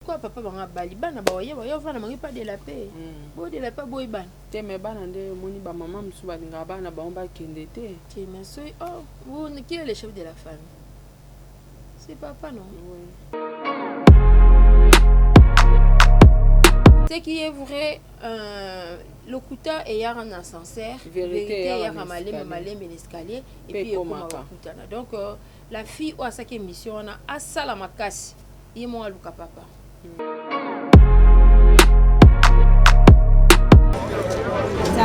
Lokola papa bango abali bana baoya baoya ovanda bango epa de la paix. Bo de la paix aboyi bana. Te mais bana nde omoni ba mama mosusu balingaka bana bango bakende te. Te mais soki oh qui est le chef de la famille? C'est papa non? Oui. Ce qui est vrai, lokuta eyaka na ascenseur, Vérité verite eyaka eyaka na maleme escalier. maleme na escalier et Pe puis ekoma ekomaka. kokutana. Donc la fille oyo asalaki émission wana asala makasi ye moko aluka papa.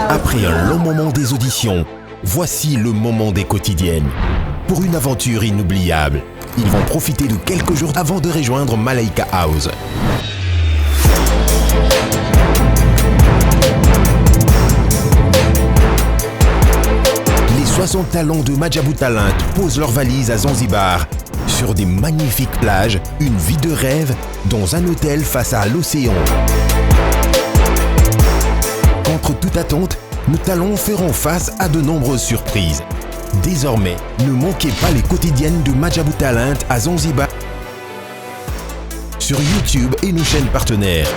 Après un long moment des auditions, voici le moment des quotidiennes. Pour une aventure inoubliable, ils vont profiter de quelques jours avant de rejoindre Malaika House. Les 60 talents de Maajabu Talent posent leurs valises à Zanzibar, sur des magnifiques plages, une vie de rêve dans un hôtel face à l'océan. Contre toute attente, nos talents feront face à de nombreuses surprises. Désormais, ne manquez pas les quotidiennes de Maajabu Talent à Zanzibar sur YouTube et nos chaînes partenaires.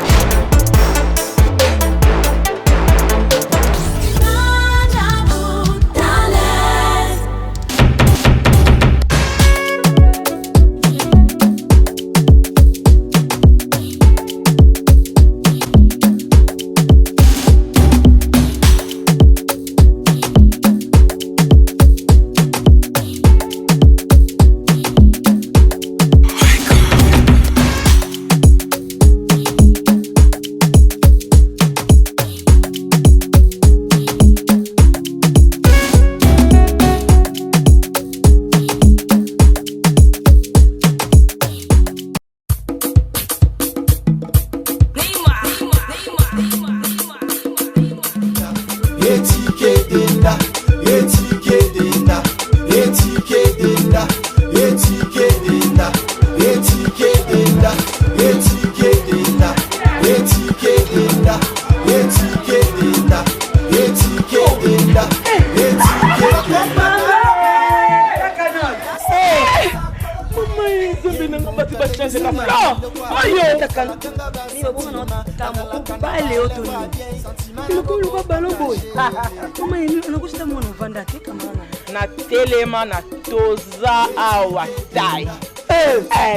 Natelema na toza awa tai.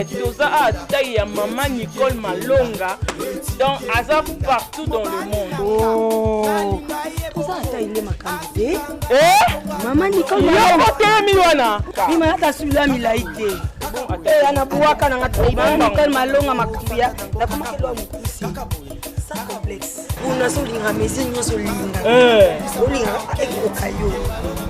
Toza awa tai ya mama Nicole Malonga. Donc aza partout dans le monde. Oh. Toza ata ile makambo te. Mama Nicole Yo Malonga. kotelemi wana. Mima ata sula milai te. Anabuaka na nga mama Nicole Malonga makambo ya nakomaki lwa mokusi. Sans complexe. Kuna so olinga mesure nyonso olinga. Olinga ekoka yo.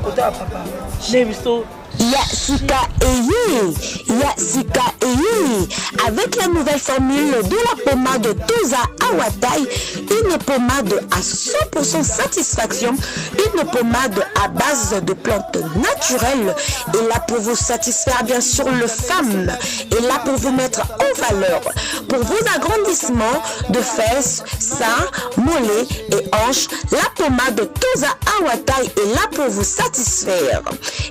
Kota ya papa. Ne biso Ya Sika Eye, Ya Sika Eye, avec la nouvelle formule de la pommade Toza Awatai, une pommade à 100% satisfaction, une pommade à base de plantes naturelles, et là pour vous satisfaire bien sûr le femme, et là pour vous mettre en valeur, pour vos agrandissements de fesses, seins, mollets et hanches, la pommade Toza Awatai est là pour vous satisfaire.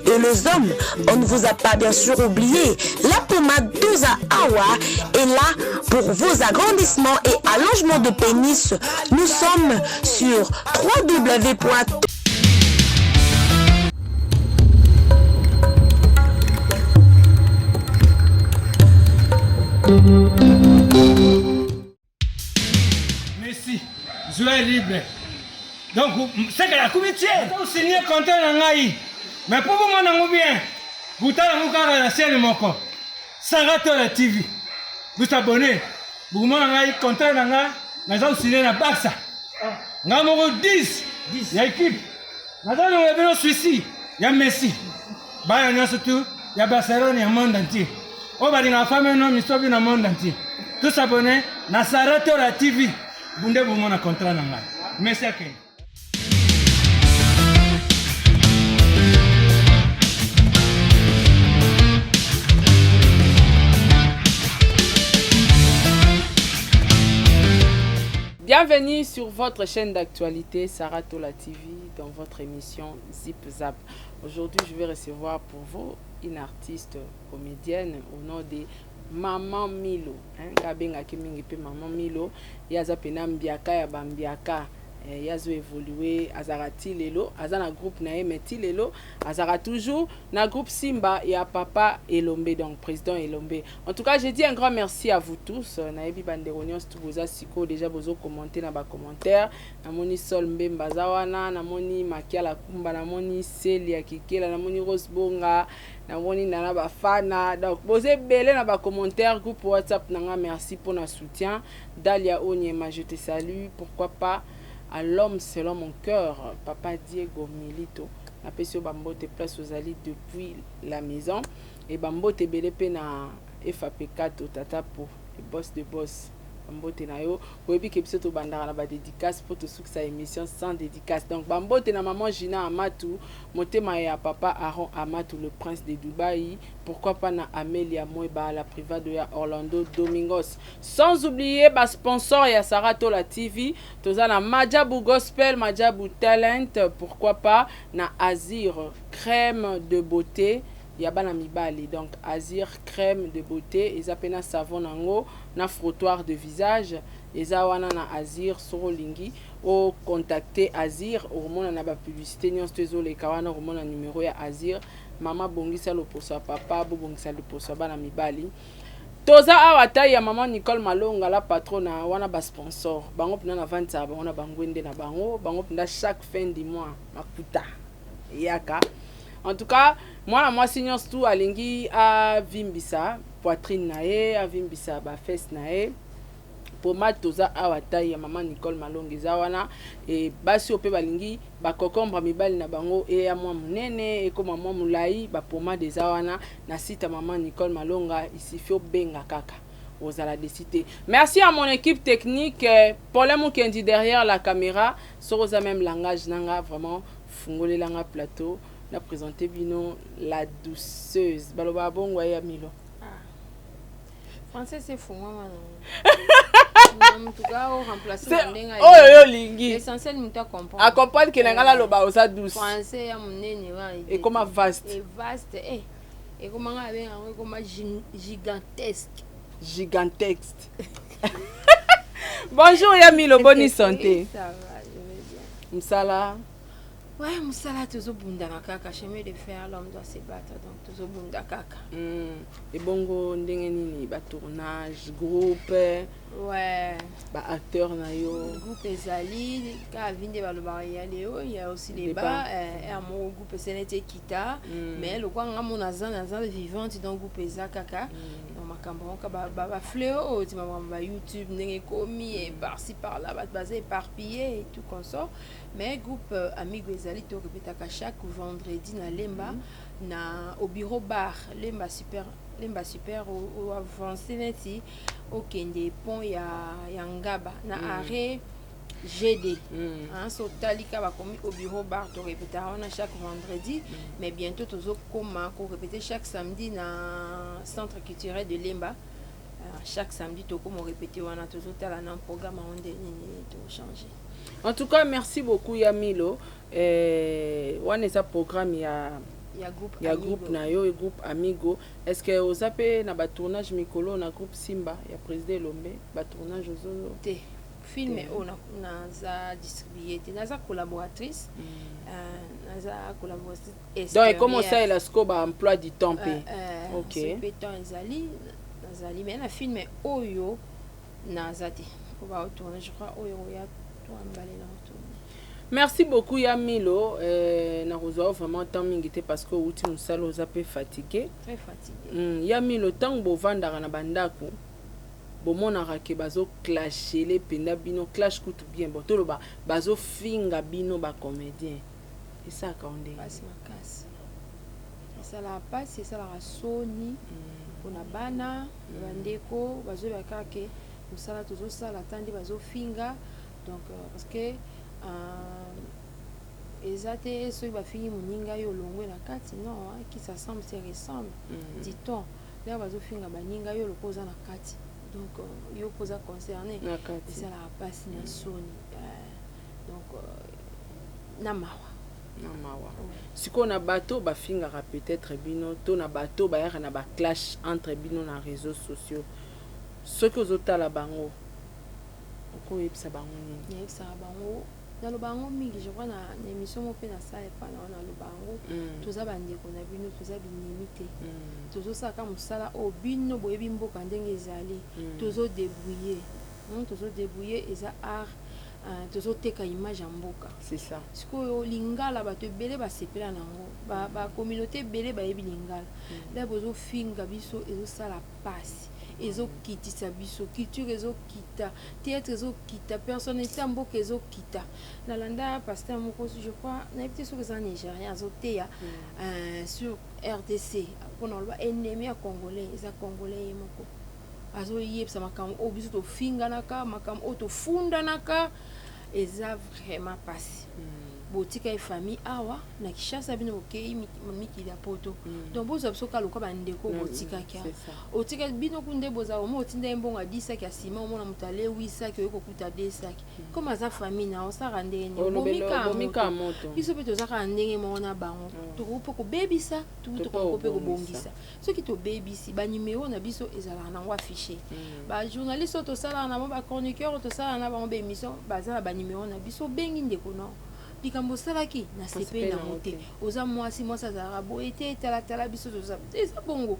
Et les hommes, on ne vous a pas bien sûr oublié, la pommade Toza Awa est là pour vos agrandissements et allongements de pénis. Nous sommes sur www point Messi, joueur libre. Donc, c'est que la comité, vous signez contrat na ngai. Mais pour vous mon bien, vous tala ngukara na chaîne moko. Sarah Tola TV. Vous abonnez. Vous mon ngai contrat na ngai, naza signer na Barça. Nga moko 10 ya équipe. Naza na bino Suisse ya Messi. Bana nyonso tout ya Barcelone ya monde entier. Oyo balingaka femme no misobi na monde entier. Tous abonnés na Sarah Tola TV. Bunde bomona contrat na ngai. Messi akende. Bienvenue sur votre chaîne d'actualité Sarah Tola TV dans votre émission Zip Zap. Aujourd'hui, je vais recevoir pour vous une artiste comédienne au nom de Maman Milo hein, nga abengaki mingi pe Maman Milo, ye aza pena mbiaka ya ba mbiaka eh, ye azo evoluer, azalaka ti lelo aza na groupe na ye mais ti lelo azalaka toujours na groupe Simba ya papa Elombe donc président Elombe. En tout cas, je dis un grand merci à vous tous. Nayebi ba ndeko nyonso tout boza sikoyo déjà bozo commenter na ba commentaires. Namoni Sol Mbemba aza wana, namoni Makiala Kumba, namoni Celia Kikela, namoni Rose Bonga, namoni Nana Bafana. Donc boza ebele na ba commentaires groupe WhatsApp na nga merci pour na soutien. Dalia Onyema, je te salue. Pourquoi pas à l'homme selon mon cœur, papa Diego Milito. Napesi yo bambote place ozali depuis la maison et bambote ebele pe na FAP4 tata po le boss de boss bambote na yo boyebi ke biso tobandaka na badédicace mpo tosukisa émission sans dédicace. Donc bambote na maman Gina Amatu, motema ya papa Aaron Amatu, le prince de Dubaï. Pourquoi pas na Amelia Mweba, la privado ya Orlando Domingos, sans oublier basponsor ya Sarah Tola TV. Toza na Majabu Gospel, Majabu Talent, pourquoi pas na Azir crème de beauté ya bana mibali. Donc Azir crème de beauté eza mpe na savon nango na frottoir de visage eza wana na Azir. Soko olingi ocontacte Azir, okomona na bapublicité nyonso to ezoleka wana, okomona numero ya Azir. Mama bongisa loposo ya papa, bobongisa loposo ya bana mibali. Toza awa tai ya mama Nicole Malonga, la patrona wana. Basponsor bango mpena navandisaka bango na bangwende na bango, bango mpenza chaque fin du mois makuta eyaka. En tout cas, mwana mwasi nyonso tu alingi avimbisa poitrine na ye, avimbisa bafesses na ye, pomade toza awa tai ya mama Nicole Malonga eza wana. E basi oyo mpe balingi bakokombre mibali na bango eya mwa monene, ekóma mwa molai, bapomade eza wana na site ya mama Nicole Malonga. Isifi obenga kaka, ozala déçu te. Merci à mon équipe technique, Paulin Mukendi derrière la caméra. Soki oza même langage nanga vraiment fungolelanga plateau na présente bino la douceuse. Balobaka bongo ya Milo. Français efungwama nango mutuka oremplace na ndenge. Oyo yo olingi. Essentiel moto acomprendre. Acomprendre ke na ngai naloba oza douce. Français ya monene wana. Ekoma vaste. E vaste, eh ekoma ngai abenga yango ekoma gigantesque. Gigantesque. Bonjour ya Milo, boni santé? Ça va, je vais bien. Mosala? Ouais, mosala tozobundana kaka. Chemin de fer, l'homme doit se battre, donc tozobunda kaka. Ebongo ndenge nini batournage, groupe? Ouais. Baacteur na yo? Groupe ezali kaka vi nde balobaka ya leo ya aussi Les les bas. Bas air moko groupe ese neti ekita, mais lokwa nga mo naza vivante, donc groupe eza kaka. Donc makambo yango ka bafléau oyo ti makambo ba YouTube ndenge ekomi e par-ci par-là, bato baza éparpillé et tout consort, mais groupe Amigo ezali. Torepetaka chaque vendredi na Lemba, na au bureau bar Lemba Super. Lemba Super, oavance neti okende pont ya Ngaba na arrêt GD. Hein, so otalika bakomi au bureau bar. Torepetaka wana chaque vendredi, mais bientôt tozokoma korepete chaque samedi na centre culturel de Lemba. Chaque samedi tokoma orepete wana. Tozotala na programme yango nde nini tochange. En tout cas, merci beaucoup ya Milo. Wana eza programme ya ya groupe ya Amigo. Groupe na yo, groupe Amigo. Est ce que oza mpe na batournage mikolo na groupe Simba ya président Elombe? Batournage ozo Te, film Te. oyo naza distribue te, naza collaboratrice. Naza collaboratrice. Donc ekoma osalela sikoyo baemploi du temps mpe? Ok. Mpe temps ezali, nazali, mais na film oyo naza te po baotourne, je crois oyo oya to mbale na otourne. Merci beaucoup ya Milo. Nakozwa yo vraiment temps mingi te parce que outi mosala, oza mpe fatigué. Très fatigué. Ya Milo, ntango bovandaka na bandako, bomonaka ke bazoclashele mpenza bino, clash kutu bien, bon, toloba bazofinga bino bacomédien, esalaka yo ndenge? Mpasi makasi, esalaka mpasi, esalaka soni mpona bana, bandeko bazoyeba kaka ke mosala tozosala ata nde bazofinga. Donc parce que eza te soki bafingi moninga, yo olongwe na kati. Non hein, qui s'assemble se ressemble, dit-on. Lero bazofinga baninga, yo loko oza na kati, donc yo mpo oza concerné. Na kati. Esalaka mpasi na soni, donc na mawa. Na mawa. Sikoyo na bato bafingaka peut-être bino to na bato bayaka na baclash entre bino na réseaux sociaux, soki ozotala bango, okoyebisa bango nini? Nayebisaka bango, naloba yango mingi, je crois na émission moko mpe nasala epa na wana, naloba yango: toza bandeko na bino, toza binemi te. Tozosalaka mosala oyo bino boyebi mboka ndenge ezali. Tozodébrouiller, tozodébrouiller, eza art, tozoteka image ya mboka. C'est ça. Sikoyo lingala, bato ebele basepela nango, bacommunauté ebele bayebi lingala. La bozofinga biso, ezosala pasi, ezokitisa biso culture, ezokita théâtre, ezokita personnalité ya mboka, ezokita. Nalanda pasteur moko, je crois, nayebi te soki eza nigérien, azoteya sur RDC mpona oloba ennemi ya congolais eza congolais ye moko. Azoyebisa makambo oyo biso tofinganaka, makambo oyo tofundanaka, eza vraiment pasi. Botika ye famille awa na Kinshasa, bino bokei mikili ya poto. Donc bozwa biso kaka lokola bandeko. Botikaki awa, otika bino ku nde bozala omo otinda ye mbongo adisaki ya nsima, omona moto alewisaki, oye kokuta desaki. Comme aza famille na osalaka ndenge nini? Bomika moto. Biso mpe toza kaka ndenge moko na bango. Tokoki mpe kobebisa, tokoki mpe kobongisa. Soki tobebisi, banimero na biso ezalaka nango affiché. Bajournaliste oyo tosalaka na bango, bachroniqueur oyo tosalaka na bango baémission, baza na banimero na biso. Obengi ndeko no, likambo osalaki, nasepeli nango te, oza mwasi, mwasi azalaka boye te, talatala. Biso toza, eza bongo.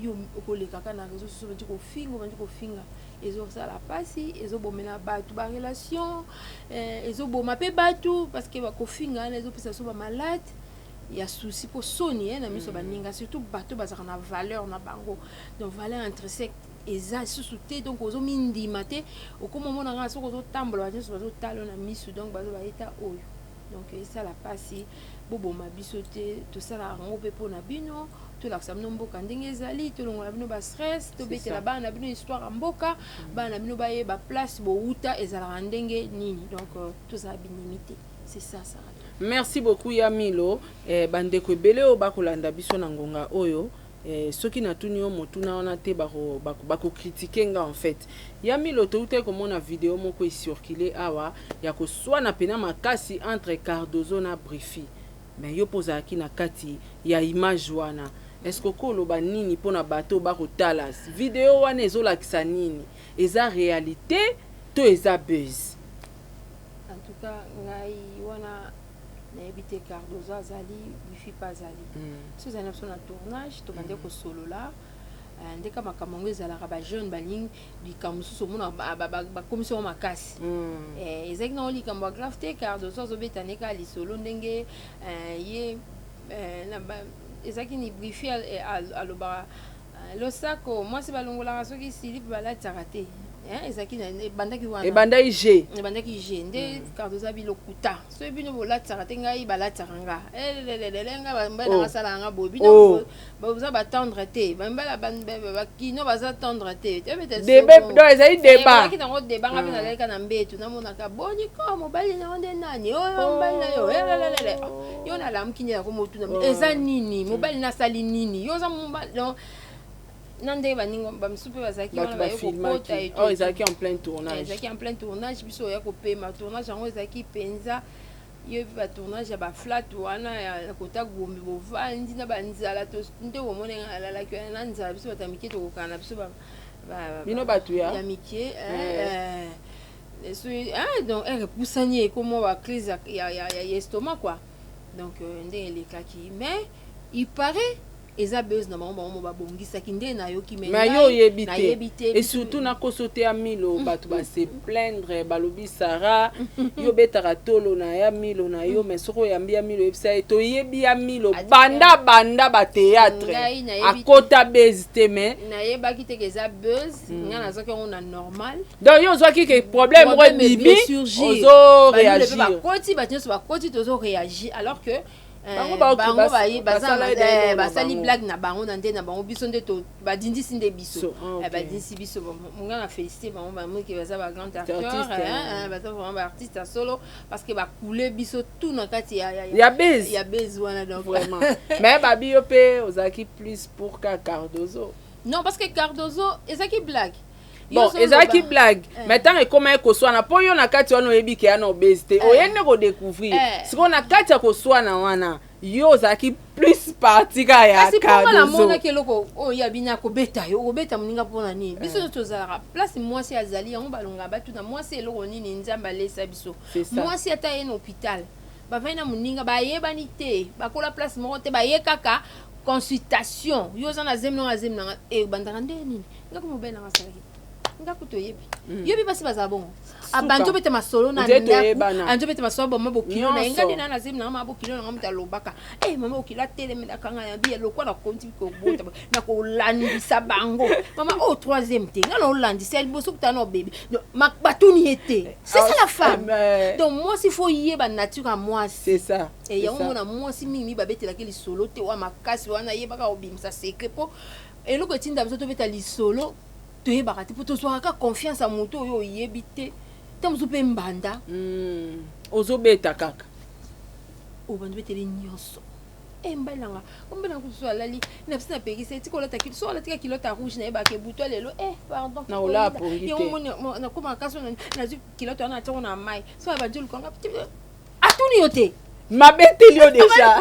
Yo okolekaka na réseau sociaux, bandi kofinga, obandi kofinga, ezosala mpasi, ezobomela bato barelation, ezoboma mpe bato, parce que bakofinga wana ezopesa biso bamalade ya souci mpo soni na miso baninga, surtout bato bazalaka na valeur na bango. Donc valeur intrinsèque eza lisusu te. Donc ozomindima te, okoma omona kaka soki ozotambola, bato nyonso bazotala na misu, donc bazobayeta oyo. Donc esala mpasi. Boboma biso te, tosalaka yango mpe mpona bino, tolakisa bino mboka ndenge ezali, tolongola bino bastress, tobetela bana na bino histoire ya mboka, bana na bino bayeba place bowuta ezalaka ndenge nini. Donc tozala binemi te, c'est ça, Sarah. Merci beaucoup ya Milo. Bandeko ebele oyo bakolanda biso na ngonga oyo, soki natuni yo motuna wana te, bakocritiquer nga. En fait, ya Milo, toutaki komona video moko ecirculer awa ya koswana mpena makasi entre Cardozo na Brifi, mais yo mpo ozalaki na kati ya image wana, est ce que okoloba nini mpona bato bakotala video wana? Ezolakisa nini? Eza réalité to eza buzz? En tout cas, ngai wana nayebi te. Cardozo azali, Brifi mpe azali. So ezali na biso na tournage, tobande kosolola ndeka makambo yango ezalaka. Bajeune balingi likambo mosusu, omona bakomisi yango makasi. Ezalaki nango likambo ya grave te. Cardozo azobeta nde kaka lisolo ndenge ye ezalaki ni Brifi alobaka losako mwasi balongolaka soki silipe balatisaka te. Ezalaki ebandaki wana. Ebandaki g. Ebandaki g nde Cardozo abi lokuta, soki bino bolatisaka te, ngai balatisaka nga elelelele, nga bambala nanga asalaka nga boye, bino boza batendre te, bambala bakino baza tendre te. Donc ezali débat. Ezalaki nango débat. Nga mpe nazalaki na mbetu, namonaka boni ko mobali nango nde nani oyo, mobali na yo elelelele, yo nalamuki nde yako motuna eza nini, mobali nasali nini, yo oza mobali. Donc na ndenge baninga bamisusu mpe bazalaki wana, baye kokota. Ezalaki en plein tournage. Ezalaki en plein tournage. Biso oya kopema tournage yango, ezalaki mpenza yo mpe batournage ya baflat wana ya kota Gombe, bovandi na banzala nde omoni nga alalaki wana na nzala. Biso bato ya mike tokokana na biso. Bino bato ya ya mike. Donc ere epusani, ekoma bacrise ya estomac quoi. Donc ndenge elekaki, mais il paraît eza buzz na bango, bango mo babongisaki nde nayoki. Mais yo oyebi te. Et surtout nakoso te ya Milo, bato base plaindre, balobi: "Sara, yo obetaka tolo na ya Milo na yo, mais soki oyambi ya Milo, oyebisa ye toyebi ya Milo banda banda bathéâtre, akota buzz te." Mais nayebaki te ke eza buzz. Ngai nazwaki yango na normal. Donc yo ozwaki ke problème moko ebimi, ozo réagir. Bakoti, bato nyonso bakoti, tozo réagir, alors que bango basali blague na bango na nde na bango. Biso nde badindisi nde biso, badindisi biso. Nga na félicité bango, bamoki baza bagrand acteur, baza vraiment baartiste ya solo, parce que bakule biso tout na kati ya buzz. Ya buzz wana donc. Vraiment, mais babi yo mpe ozalaki plus pour ka Cardozo. Non, parce que Cardozo ezalaki blague. Bon, ezalaki blague, mais ntango ekomaki koswana, mpo yo na kati wana oyebi ke ya na obese te, oye nde kodécouvrir. Sikoyo na kati ya koswana wana, yo ozalaki plus parti kaka ya Kasi mpo nga Cardozo. Namonaki eloko oyo ya bino akobeta yo, okobeta moninga mpona nini? Biso nyonso tozalaka place mwasi azali, yango balongaka batuna mwasi eloko nini Nzambe alesa biso. C'est ça. Mwasi ata ye na hôpital, bavandi na moninga, bayebani te, bakola place moko te, baye kaka consultation. Yo oza na zemi nanga, zemi nanga ebandaka nde nini? Nga ko mobali nanga asalaki nga kutu, oyebi, yobi basi bazala bongo, abandi obeta masolo na Nde ndako, toyebana. andi obeta masolo bama bokilo na ye. Nga Nyonso. nde na zemi nanga, mama bokilo nanga moto alobaka e mama bokilo atelemelaka nga na bi lokwa na konti kobota na kolandisa bango mama oyo troisième te, nga na olandisa ya liboso kutana na obebe. Donc, batuni ye te, c'est ça la femme. Donc mwasi faut yeba nature ya mwasi. C'est ça. E yango mona mwasi mingi babetelaki lisolo te wa makasi wana, yebaka kobimisa secret, mpo eloko etinda biso tobeta lisolo toyebaka te, mpo tozwaka kaka confiance ya moto oyo oyebi te, ta mosusu mpe mbanda. Ozobeta kaka. Obandi beteli nyonso e mbalanga ombalanga kutu alali na biso, napekisa etika olata so alatika culotte ya rouge, nayebaka ebutwa lelo e pardon. Na olaa pongi te. Yango moni nakómaka kasi nazwi culotte wana, natiango na mai, so abandi olukanga, atuni yo te. Mabeteli yo déjà,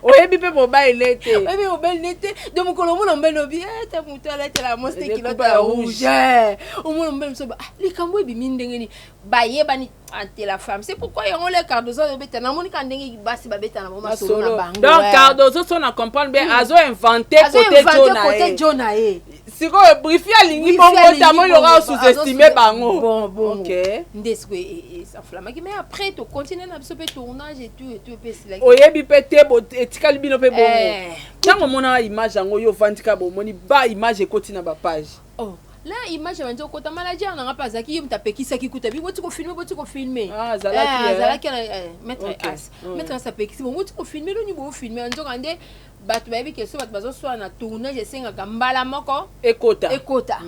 oyebi mpe mobali te. Oyebi mobali ne te. Donc mokolo omona mobali obi ta moto alatela mwasi te Eza culotte kupa ya ya rouge, omona mobali mosusu, ah, likambo ebimi ndenge nini bayebani ante la femme. C'est pourquoi yango le Cardozo azobeta, namoni kaka ndenge basi babeta na bango masolo na bango. Donc Cardozo, so na comprendre bien, azo invente Azo côté jo invente na côté ye. Jo na ye. Sikoyo Brifi alingi Brifi bongo te, alingi amoni loka bongo, sous-estime bango. Bon, bongo. Ok. Nde sikoyo esaflamaki, mais après tocontinue na biso mpe tournage et tout et tout, epe esilaki. Oyebi mpe te, etikali bino mpe bongo. Eh. Ntango omonaka image yango, yo ovandi kaka, bomoni ba image ekoti na bapage. Oh la, image ebandi okota, manager nanga mpe azalaki, ye moto apekisaki kuta bi boti kofilme, boti kofilme. Ah, azalaki, eh? Azalaki na maître As. Maître As apekisi bongo, boti kofilme, loni bofilme. Nzoka nde bato bayebi ke so bato bazoswala na tournage, esengaka mbala moko ekota. Ekota.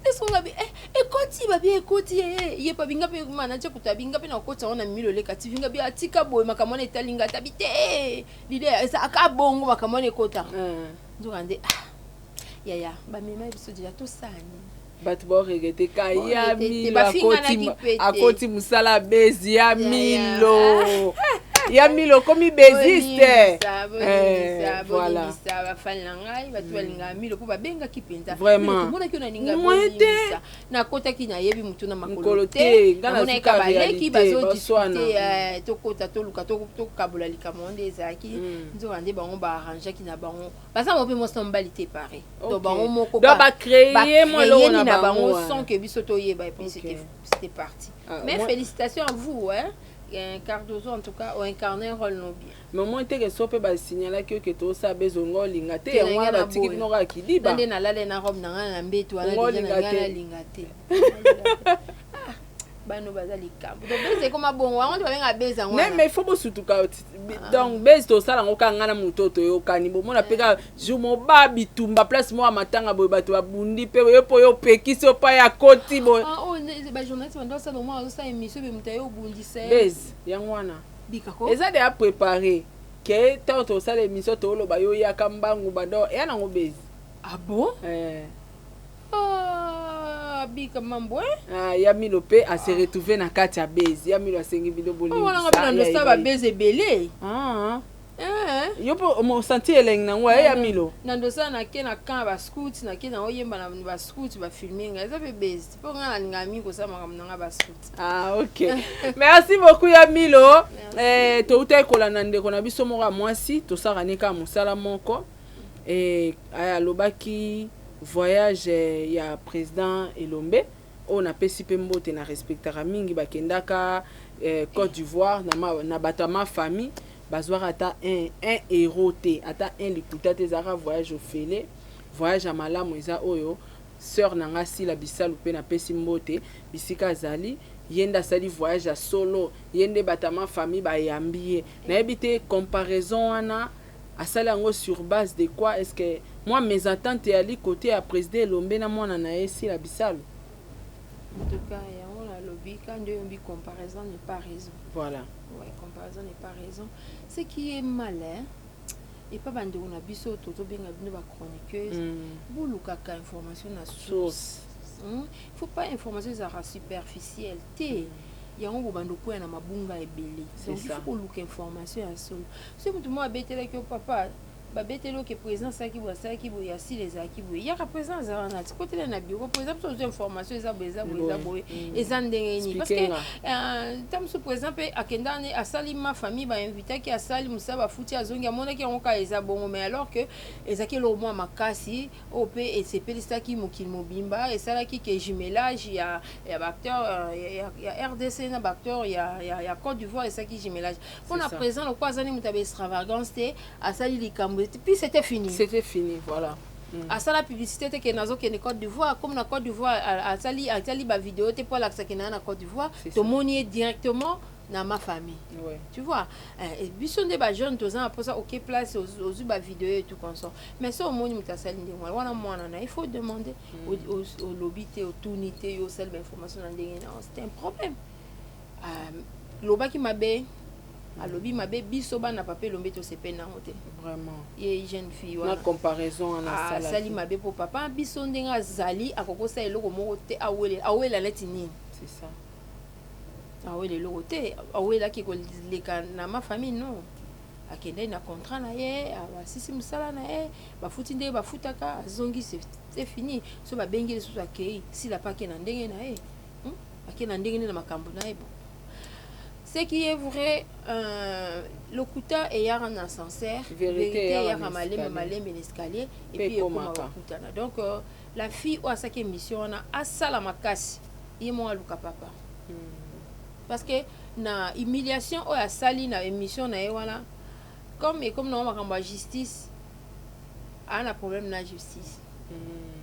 Esonga bi ekoti, babi ekoti ye, ye pa binga mpe manager kuta binga mpe na kokota yango na milo eleka TV. Nga bi atika boye, makambo wana etalinga ata bi te, lide ezalaka bongo, makambo wana ekota. Nzoka nde, ah, yaya bamema biso deja, tosala nini? Bato baoregretter ka ya Baregretter te, Milo. bafinganaki Akoti pe te. Akoti mosala bezi ya Ya, ya. Milo, ya Milo okomi beziste. Bolimbisa, bolimbisa, bolimbisa bafani na ngai, bato balingaka Milo, mpo babengaki mpenza. Vraiment. Milo, tomonaki oyo nalinga. Moyen te. Bolimbisa, nakotaki, nayebi motu na makolo Mokolo te. te, nga Namonaki nazuka ka baleki réalité, bazodiscute, baswana. Tokota, toluka tokabola likambo ngo nde ezalaki. Nzoka nde bango baarrangeaki na bango, baza bango mpe mwasi na mobali te, pare donc bango moko. Donc bacréer mwa eloko na nini na bango, bango ouais. sans que biso toyeba, et puis c'était parti. Mais félicitations à vous, hein. Cardozo, en tout cas oincarné un rôle no bien. Mais moi teke so mpe basignalaki oke tosala bezonga olinga te. Te, Yango wana na batiki boye. bino kaka kidiba. Nde nalala na robe na ngai na mbeto wana. Ngo Deja na olinga ngai te. nalinga te. Ah, bano baza likambo. Donc beze ekoma bongo, yango nde babengaka beze yango Ne wana. mais il faut bosutuka. Donc base tosala yango kaka ngai na moto oyo toyokani, bomona mpe kaka jour moko ba bitumba place moko ya matanga boye, bato babundi mpe yo mpo yo opekisi yo pa ya koti boye. Ah, oyo bajournaliste bando osala omwa azosala émission be moto aye obundisa ye. Base yango wana Bikako. Eza deya préparé ke ntango tosala émission, tooloba yo yaka mbangu, bando eya nango base. Ah bon? Eh. Ah, bika mambo eh? Ah, ya Milo mpe ase retrouve na kati ya base, ya Milo asengi bino. Oyo wana nga mpe na ndosala babese ebele. Ah. Eh. Yo mpo osanti elengi nango ya Milo. Na ndosala, nake na camp ya bascout, nake na oyemba na bascout, bafilme ngai, eza mpe base, mpo ngai nalingaka mingi kosala makambo na ngai bascout. Ah, ok, merci beaucoup ya Milo. Eh, toutaki kolanda ndeko na biso moko ya mwasi, tosalaka ne kaka mosala moko. Eh, alobaki voyage ya président Elombe oyo napesi mpe mbote, na respectaka mingi, bakendaka Côte d'Ivoire na bato ya ma famille, bazwaka ata 1 euro te, ata un likuta te. Ezalaka voyage ofele, voyage ya malamu. Eza oyo sœur na nga Sila Bisalu mpe napesi mbote bisika azali, ye nde asali voyage ya solo, ye nde bato ya ma famille bayambi ye. Nayebi te comparaison wana asali yango sur base de quoi. Est ce que moi mésentente eyali côté ya président Elombe na mwana na ye Sila Bisalu? En tout cas, yango nalobi ka nde oyombi, comparaison n'est pas raison. Voilà. Ouais, comparaison n'est pas raison. Ce qui est mal, hein, epa bandeko na biso tozobenga bino bachroniqueuse, bolukaka information na source. Source. Faut pas information ezalaka superficielle te. Yango bobanda okwea na mabunga ebele. C'est Donc il ça. faut koluka information ya solo. Soki motu moko abetelaki yo, papa babeteli oke, président asalaki boye, asalaki boye, asili ezalaki boye, yaka, président azala na ti kotela na bureau, président biso ozwa information, eza boye, eza boye, eza boye, eza ndenge nini? Parce que Expliquer. Ta mosusu président mpe akenda ne asali ma famille, bainvitaki, asali mosala, bafuti, azongi, amonaki yango kaka eza bongo. Mais alors que ezalaki eloko mwa makasi oyo mpe esepelisaki mokili mobimba, esalaki ke jumelage ya baacteur ya RDC na baacteur ya Côte d'Ivoire, esalaki jumelage mpona ça. Président lokola aza nde moto ya baextravagance te, asali likambo, puis c'était fini. C'était fini, voilà. Asala publicité te ke nazokende Côte d'Ivoire. Comme na Côte d'Ivoire, asali bavideo te mpo alakisaki na ye na Côte d'Ivoire. C'est ça. Tomoni ye directement na ma famille. Tu vois, et biso nde bajeune toza na mposa oke place, ozwi bavideo et tout consort. Mais so omoni moto asali ndenge wana, wana mwana na, il faut demander. Olobi te, otuni te, yo osali bainformation na ndenge na, c'est un problème. Lobaki mabe, alobi mabe, biso bana papa Elombe tosepeli nango te. Vraiment. Ye jeune fille Na wana comparaison wana asali asalaki. Mabe mpo papa biso ndenge azali, akokosala eloko moko te, awele awela neti nini. C'est ça. Awela eloko te, awelaki koleka na ma famille, non. Akendaki na contrat na ye, asisi mosala na ye, bafuti ndenge bafutaka, azongi, c'est fini. So babengi lisusu, akei, sila mpe ake na ndenge na ye, Ake na ndenge nde na makambo na ye. Bon, ce qui est vrai, lokuta eyaka na ascenseur. Vérité eyaka eyaka na malembe escalier. Malembe na escalier et Mpe puis ekoma ekomaka. kokutana. Donc la fille oyo asalaki émission wana, asala makasi ye moko aluka papa, parce que na humiliation oyo asali na émission na ye wana, comme ekomi nango makambo ya justice, aa na problème na justice.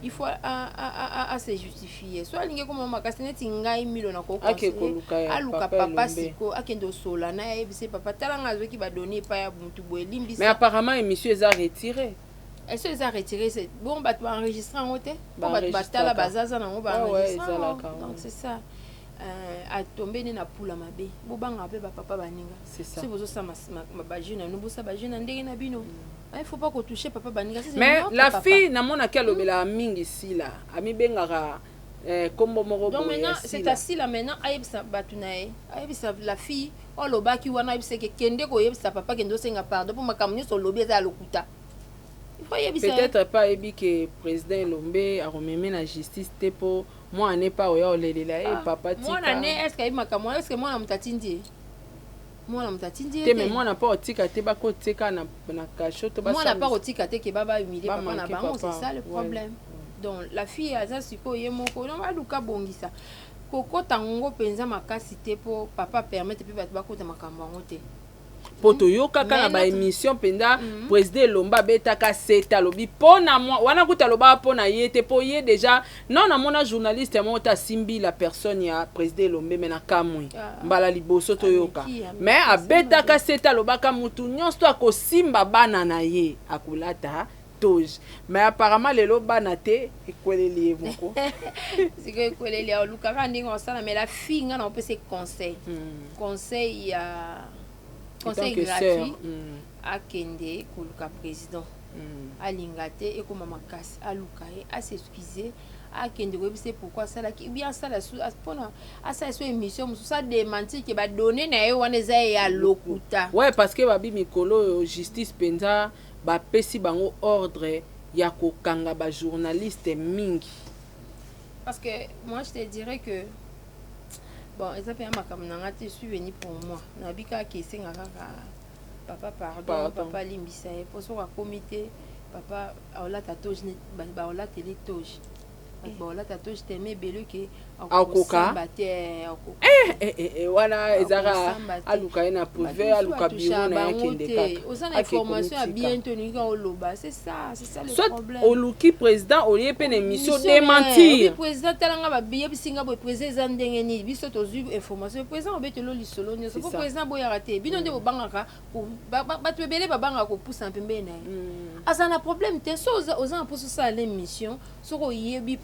Il faut a se justifier. So alingi ekoma makasi neti ngai milo na Ake koluka ya aluka papa papa Elombe. Siko akende osola na ye, ayebise papa: "Tala nga azwaki badonnées epai ya mutu boye, elimbisa." Mais apparemment émission eza retiré. Est-ce eza retiré? C'est bon, bato baenregistre yango te po bato batala. Baenregistraka. Bazaza nango. Ouais, Baenregistre yango. Ezalaka, ouais. Donc c'est ça. Atombe nde na pula mabe. Bobangaka mpe bapapa baninga. C'est ça. Soki bozosala bajeu na bino, bosala bajeu na ndenge na bino. Ah, il faut pas kotouche papa baninga. Ça, c'est Mais notre la papa. fille, namonaki alobelaka mingi Sila, amibengaka kombo moko Donc boye ya maintenant c'est Sila. à Sila maintenant ayebisa bato na ye, ayebisa la fille oyo alobaki wana, ayebisa ke kende koyebisa papa, kende osenga pardon mpo makambo nyonso olobi eza ya lokuta. Il faut ayebisa ye. Peut-être pas ayebi ke président Elombe akomeme na justice te, mpo mwana ne pa oya olelela ye Ah, papa. Mwana ne, tika est ce que ayebi makambo wana? Est ce que mwana moto atindi ye? Mwana moto atindi ye te. Mais te. mwana mpo otika te, bakotika na kasho to Mwana pa basambisa. kotika te ke babahumilie papa na Bamanke bango. papa, C'est ça le problème. Donc la fille aza sikoyo ye moko, donc aluka bongisa kokota yango mpenza makasi te, mpo papa permettre mpe bato bakota makambo yango te. Mpo toyokaka na Mais baémission mpenza, président Elombe abetaka sete, alobi mpo na mwa wana kuta, alobaka mpo na ye te, mpo ye déjà non. Namona journaliste moko te asimbi la personne ya président Elombe, me na kamwe Ah. mbala liboso toyoka. Ameki, ameki, Mais abetaka asali. sete, alobaka mutu nyonso to akosimba bana na ye akolata toge. Mais apparemment lelo bana te, ekweleli ye moko. Sikoyo ekweleli, olukaka ndenge osala. Mais la fille, nga na opesa conseil, conseil ya En tant conseil que gratuit. sœur. Akende koluka président. Alinga te ekóma makasi, aluka ye, as'excuse, akende koyebisa ye pourquoi asalaki bien, asala mpona asala so émission mosusu, adémentir ke badonnées na ye wana eza ye ya lokuta. Ouais, parce que babi mikolo oyo justice mpenza bapesi bango ordre ya kokanga bajournaliste mingi. Parce que moi, je te dirais que bon, eza mpe ya makambo na nga te. Je suis venu pour moi, nayebi kaka esenga kaka papa pardon. Pardon. Papa alimbisa ye, mpo soki akomi te, papa aolata toge, baolateli toge, bato baolata toge teme ebele ke Akoka? akosamba te, akoka. Eh, eh, eh, wana ezaka Akosamba te. aluka ye na privé, aluka bureau na ye, akende kaka. Oza na Ake information ya komitika. bien te, olingi kaka oloba. C'est ça, c'est ça le Soit problème. oluki président, olie mpe na émission, Mission, mais, démentir. obi président, talanga babiyebisi nga boye, président eza ndenge nini, biso tozwi information, président obetelo lisolo nyonso. C'est Po ça. président boyaka te, bino nde bobangaka bato ebele babangaka kopusa pembeni na ye. Aza na problème te. So oza na mposa osala na émission, soki oyebi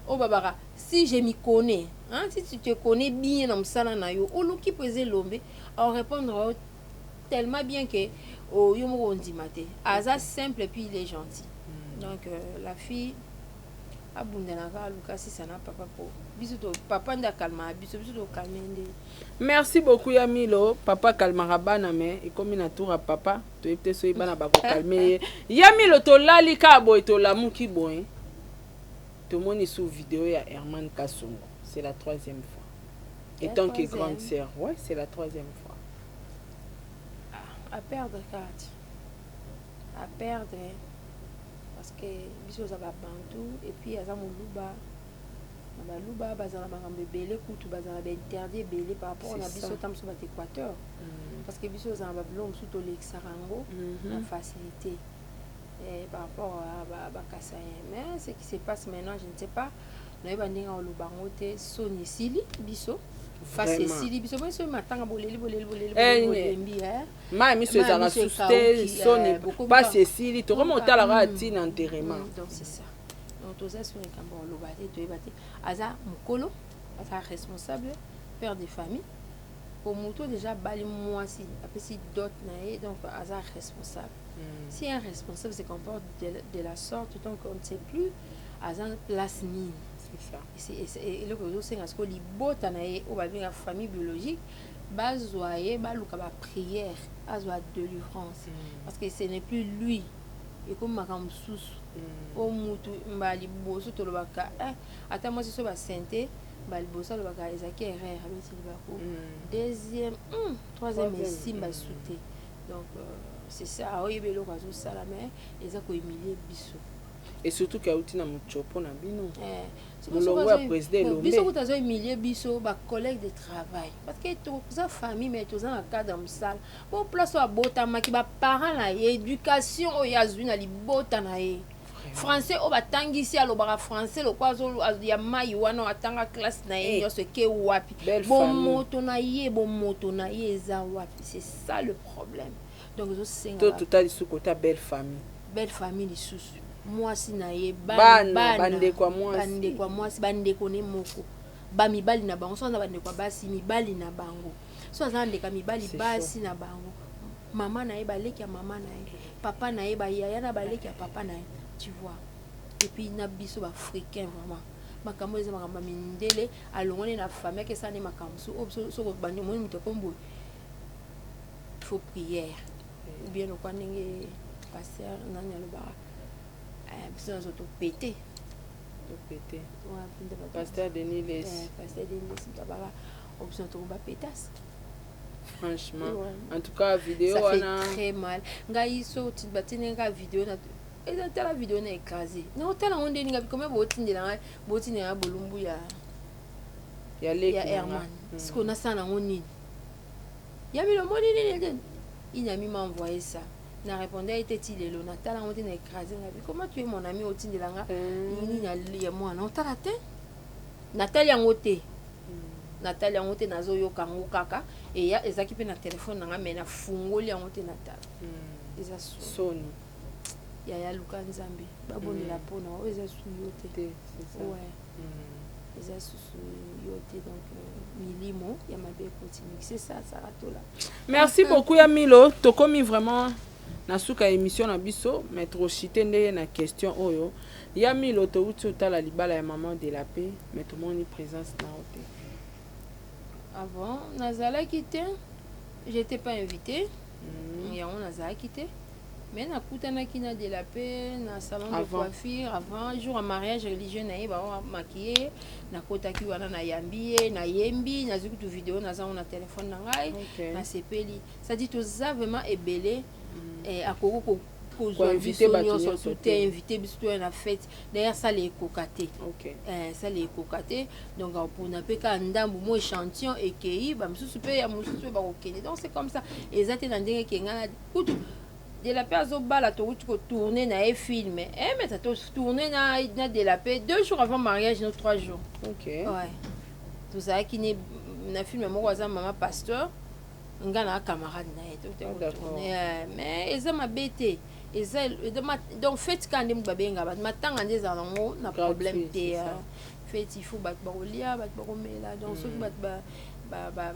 oyo babaka "si je m'y connais", hein, si tu te connais bien na mosala na yo, oluki président Elombe, aorépondre yo tellement bien que oh, yo moko ondima te. Aza simple et puis il est gentil. Donc la fille, Abundanaka, aluka asisa na papa, po biso to papa nde akalmaka biso, biso tokalme nde. Merci beaucoup ya Milo. Papa akalmaka bana, mais ekomi na tour ya papa, toyebi te soki bana bakokalme ye. Ya Milo, tolali kaka boye, tolamuki boye, tomoni sous vidéo ya Herman Kasongo. C'est la troisième fois. La Étant que troisième. Grande sœur, ouais, c'est la troisième fois. À perdre kati, à perdre, parce que biso oza babantu et puis aza moluba. Na baluba bazala makambo ebele, kutu bazala bainterdit ebele par rapport na C'est biso ça. ta mosusu bato Équateur, parce que biso ozala babiloko mosusu tolekisaka yango na facilité par rapport à bakasaïen. Mais ce qui se passe maintenant, je ne sais pas, nayeba ndenge oloba yango te. Soni esili biso, face Vraiment. esili biso. Boye soki matanga, boleli, boleli, boleli, Eh, boleli, bolembi, eh. Mai miso Mai ezalaka miso susu te. ekauki, Soni, pasi esili, tokoma otalaka ntina enterrement. Donc c'est ça. Donc toza sur likambo oloba te, toyeba te. Aza mokolo, aza responsable, père de famille, po moto déjà abali mwasi, apesi dot na ye, donc aza responsable. Si un responsable se comporte de la sorte, donc on ne sait plus aza place nini. C'est ça. Eloko ezosenga sikoyo, libota na ye oyo babenga famille biologique bazwa ye, baluka baprière, azwa délivrance, parce que ce n'est plus lui, ekomi makambo mosusu. Po mutu mbala liboso tolobaka, ata mwasi so basente, mbala liboso alobaka ezalaki erreur, abeti libaku. Deuxième, troisième, Troisième, esimba su te. Donc c'est ça, aoyebi eloko azosala, mais eza kohumilie biso. Et surtout ke auti na motsopo na bino. Molongo Molongo ya président Elombe. Biso kuta azohumilie biso bacollègue de travail, parce que toza famille, mais toza na cadre ya mosala. Po place oyo abotamaki, baparent na ye, éducation oyo azwi na libota na ye, français oyo batangisi, alobaka français lokwa ya mai wana atanga classe na ye Eh. nyonso eke wapi? Belle Bomoto na ye, bomoto na ye eza wapi? C'est ça le problème. Donc ezosenga To totali lisusu kota belle famille. Belle famille lisusu, mwasi na ye, Bana, bandeko ya mwasi. Bandeko ya mwasi, bandeko ne moko, bamibali na bango. So aza na bandeko ya basi, mibali na bango. So aza na ndeko ya mibali, C'est basi na bango, mama na ye, baleki ya mama na ye, papa na ye, bayaya na baleki ya papa na ye, tu vois. Et puis na biso baafricain, vraiment, makambo eza makambo ya mindele. Alongoli na famille, akesala nde makambo mosusu oyo biso soko bandi omoni moto akomi boye, faut prière ou bien lokwa ndenge pasteur nani alobaka, biso nyonso topete. Topete. Pasteur Denis Lessie. Pasteur Denis Lessie moto abaka oyo biso nyonso tokobapetasi. Franchement. Ouais. En tout cas, vidéo Ça fait wana très mal. Ngai so batindi nga video na eza, tala video na écrasé na otala yango ndeni ngabi kome botindela ngai, botindela ngai bolumbu ya ya leki ya na nga. Herman. Sikoyo nasala nango nini? Ya milo, omoni nini te? Une amie m'a envoyé ça, na répondre ete ti lelo natala yango te, na écrasé. Ngabi comment tu es mon ami, otindela nga nini ya mwana? Otala te, natali yango te, natali yango te. Nazoyoka yango kaka eya, ezalaki mpe na telefone na nga, mais nafungoli yango te, natala. Eza soni. Soni. Yaya, luka Nzambe, babondela mpona oyo eza su yo te. Te, c'est ça. Ouais. Eza susu yo te. Donc milimo ya mabe ekoti mingi, c'est ça, Saratola. Merci beaucoup ya Milo. Tokomi vraiment na suka ya émission na biso, mais toshite ndenge na question oyo. Ya Milo, touti otala libala ya maman de la paix, mais tomoni présence na yo te. Avant nazalaki te, j'étais pas invité, yango nazalaki te. Mais nakutanaki na de la paix na salon de Avant. coiffure avant jour ya mariage religieux na ye. Baomakie, nakotaki wana, nayambi ye, nayembi, nazwi kutu video, naza ngo na telefone na ngai. Nasepeli, c'est-à-dire toza vraiment ebele, akoki kozwa Koinvite biso bato nyonso nyonso tu te. te, invité biso toya na fête. D'ailleurs sala ekoka te. Sala ekoka te. Donc mpona mpe kaka ndambu mo échantillon ekei, bamisusu mpe ya mosusu mpe bakokende. Donc c'est comme ça, eza te na ndenge eke ngai kutu de la paix azobala, touti kotourne na ye film, mais tourne na de la paix 2 jours avant mariage, no 3 jours. Ouais, tozalaki ne na film moko, aza mama pasteur, nga na camarade na ye. Ah, d'accord. Tourne, mais eza mabe te. Eza donc fête kaka nde moto babenga bato, matanga nde ezala nango na Gratuit, problème te. c'est ça. Fête, il faut bato bakolia, bato bakomela. Donc soki bato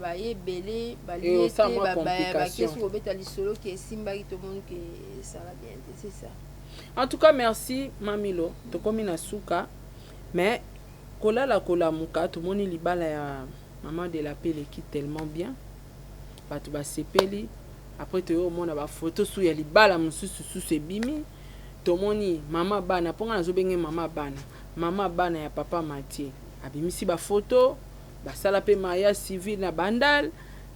baye ebele, Et balie osala te, mwa complication. bakesi kobeta lisolo ke esimbaki, tomoni ke esala bien te, c'est ça. En tout cas, merci Mamilo. Tokomi na suka. Mais kolala kolamuka, tomoni libala ya Maman de la Paix eleki tellement bien, bato basepeli. Après toye komona bafoto su ya libala mosusu susu ebimi. Tomoni mama bana, mpo nga nazobenge mama bana, mama bana ya papa Mathieu abimisi bafoto. Basala mpe mariage civil na Bandal,